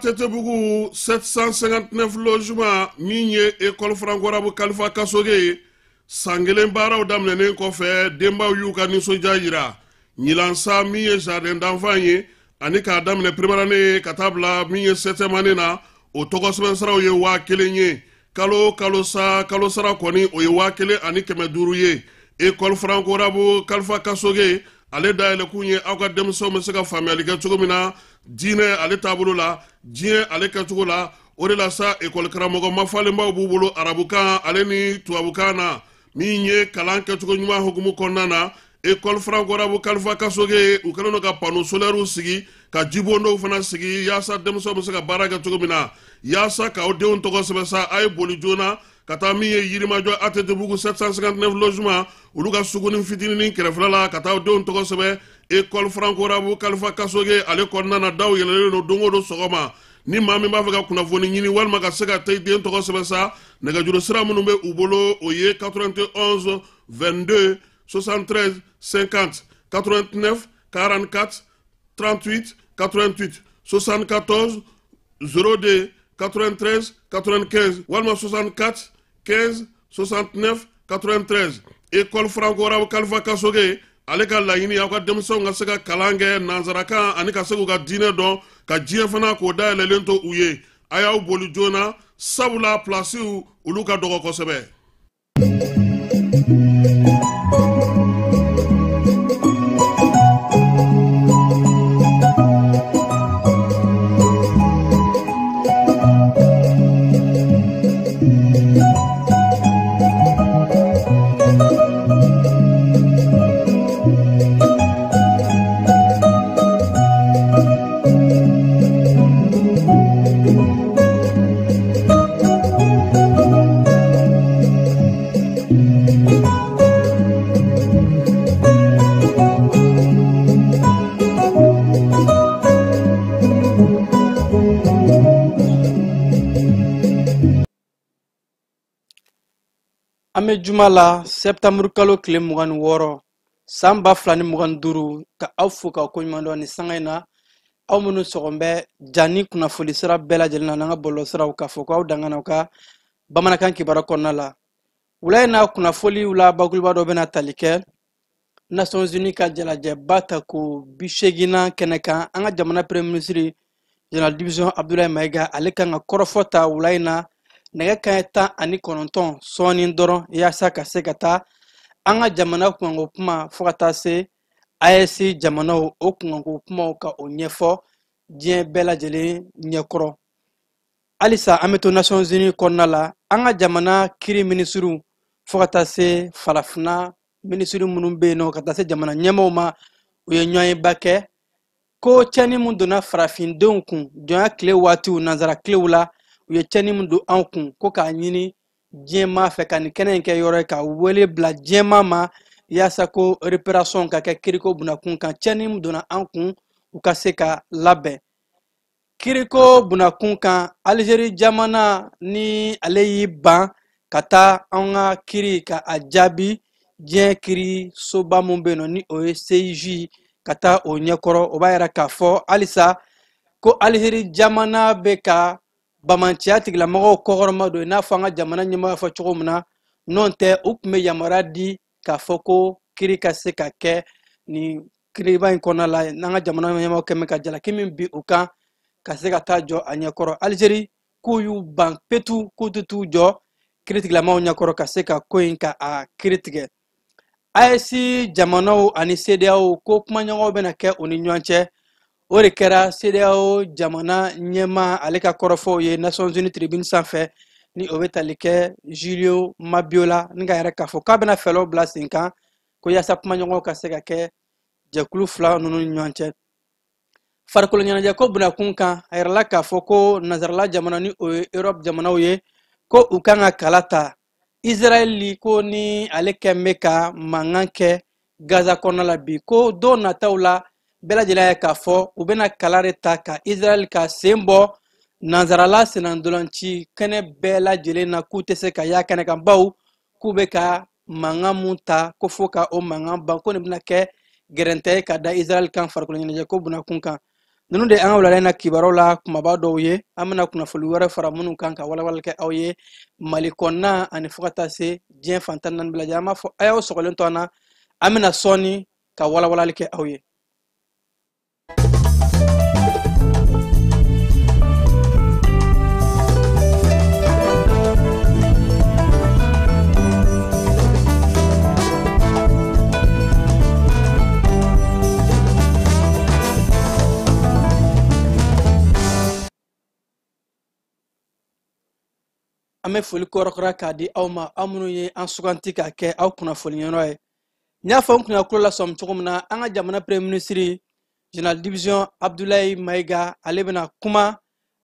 ATT-bugu 759 logement min ye école franco-arabe Kalifa Kasoge ye, san kelen baaraw daminɛnen kɔfɛ, denbaw y'u ka nisɔndiya yira. Ɲinan sa, min ye jardin d'enfant ye ani k'a daminɛ première année ka taa bila min ye septième année na, o tɔgɔ sɛbɛn siraw ye 1000 ye. Kalo kalo sa, kalo sara kɔni, o ye 1500 ye. École franco-arabe Kalifa Kasoge, ale dayɛlɛkun ye aw ka denmisɛnw bɛ se ka faamuyali kɛ cogo min na diinɛ ale taabolo la, diɲɛ ale kɛcogo la. O de la sa, ekɔli karamɔgɔ mafalenbaw b'u bolo arabukan ale ni tubabukan na. Min ye kalan kɛcogo ɲuman hukumu kɔnɔna na, école franco-arabe Kalifa Kasoge, u kɛlen don ka panneau solaires sigi, ka jibondow fana sigi, yaasa denmisɛnw bɛ se ka baara kɛ cogo min na. Yaasa k'aw denw tɔgɔ sɛbɛn sa, a ye boli joona ka taa min ye Yirimajɔ ATT-bugu 759 logement, olu ka suguni fitininin kɛrɛfɛla la, ka taa aw denw tɔgɔ sɛbɛn école franco-arabe Kalifa Kasoge ale kɔnɔna na. Daw yɛlɛlen don don o don sɔgɔma. Ni maa min b'a fɛ ka kunnafoni ɲini walima ka se ka taa i den tɔgɔ sɛbɛn sa, nɛgɛjuru sira minnu bɛ u bolo, o ye 91 22 73 50, 89 44 38 88, 74 02 93 95 walima 64 15 69 93. École franco-arabe Kalifa Kasoge ale ka laɲini, aw ka denmisɛnw ka se ka kalan kɛ nansarakan ani ka se k'u ka diinɛ dɔn, ka diɲɛ fana k'o dayɛlɛlen to u ye. A y'aw boli joona, sabula pilasiw olu ka dɔgɔ kosɛbɛ. An bɛ juma la, sɛptanburu kalo tile 26 san 2025, ka aw fo ka koɲuman dɔn ni sanga in na. Aw minnu sɔgɔn bɛ ja ni kunnafoni sira bɛɛ lajɛlen na n'an ka bɔlɔlɔsiraw, k'a fɔ k'aw dangana ka bamanankan kibaruya kɔnɔna la. Wula in na, kunnafoliw la bakuruba dɔ bɛna tali kɛ Nations Unies ka jalajɛba ta ko 80nan kɛnɛ kan. An ka jamana premier ministre général division Abdoulaye Maïga, ale kan ka kɔrɔfɔ ta wula in na nɛgɛ kanɲɛ 19 sɔɔni dɔrɔn, yaasa ka se ka taa an ka jamana kunkanko kuma fo ka taa se AES jamanaw o kunkanko kumaw ka o ɲɛfɔ diɲɛ bɛɛ lajɛlen ɲɛkɔrɔ. Halisa an bɛ to Nations Unies kɔnɔna la, an ka jamana kiri minisiriw fo ka taa se farafinna minisiri minnu bɛ yen nɔ, ka taa se jamana ɲɛmaaw ma, u ye ɲɔgɔnyeba kɛ ko cɛnni min donna farafindenw kun jɔnya tile waatiw, nansara tilew la, u ye cɛnni min don anw kun, ko k'a ɲini diɲɛmaa fɛ ka nin kɛnɛ in kɛ yɔrɔ ye ka wele bila diɲɛmaa ma, yaasa ko réparation ka kɛ kiriko bunakun kan, cɛnni min donna an kun u ka se ka labɛn kiriko bunakun kan. Algérie jamana ni ale y'i ban ka taa an ka kiri ka a jaabi diɲɛ kiri soba mun bɛ yen nɔ ni o ye CIJ, ka taa o ɲɛkɔrɔ. O b'a yira k'a fɔ halisa ko Algérie jamana bɛ ka bamanciya tigilamɔgɔw kɔkɔrɔma don, i n'a fɔ an ka jamana ɲɛmɔgɔ y'a fɔ cogo min na. N'o tɛ, u tun bɛ yamaruya di k'a fɔ ko kiri ka se ka kɛ nin kiriba in kɔnɔna la, n'an ka jamana ɲɛmɔgɔ kɛn bɛ ka jalaki min bin u kan ka se ka taa jɔ a ɲɛkɔrɔ. Algérie k'u y'u ban petu, k'u tɛ t'u jɔ kiritigilamaw ɲɛkɔrɔ ka se ka ko in ka a kiri tigɛ. AES jamanaw ani CEDEAO ko kumaɲɔgɔnw bɛna kɛ u ni ɲɔgɔn cɛ. O de kɛra CEDEAO jamana ɲɛmaa ale ka kɔrɔfɔw ye Nations Unies tribune sanfɛ, ni o bɛ tali kɛ Julio Mabiola, ni ka yɛrɛ k'a fɔ k'a bɛna fɛɛrɛw bila sen kan ko yaasa kumaɲɔgɔnw ka se ka kɛ jɛkulu fila ninnu ni ɲɔgɔn cɛ. Farikolo ɲɛnajɛ ko bunakun kan, a yirala k'a fɔ ko nansarala jamana ni o ye Europe jamanaw ye, ko u kan ka kala ta Israɛl ko ni ale kɛn bɛ ka mankan kɛ Gaza kɔnɔna la bi, ko don nataw la bɛɛ lajɛlen ye k'a fɔ u bɛna kala de ta ka Israɛl ka sen bɔ nansarala sennantolanci kɛnɛ bɛɛ lajɛlen na, k'u tɛ se ka y'a kɛnɛ kan, bawo k'u bɛ ka mankan mun ta ko fo ka o mankan ban, ko nin bɛna kɛ gɛrɛntɛ ye ka da Israɛl kan farikolo ɲɛnajɛ ko bunakun kan. Ninnu de an ka wulada in na kibaruyaw la kumaba dɔw ye. An bɛna kunnafoli wɛrɛ fara minnu kan ka walawalali kɛ aw ye Mali kɔnɔna ani fo ka taa se diɲɛ fan 14 bɛɛ lajɛlen. An b'a fɔ a y'aw sɔgɔlen to an na, an bɛna sɔɔni ka walawalali kɛ aw ye. An bɛ foli kɔrɔkura k'a di aw ma, aw minnu ye an suganti k'a kɛ aw kunnafoni yɔrɔ ye. N y'a fɔ n kun y'a kulo lasɔmi cogo min na, an ka jamana premier ministre général division Abdoulaye Maïga, ale bɛna kuma.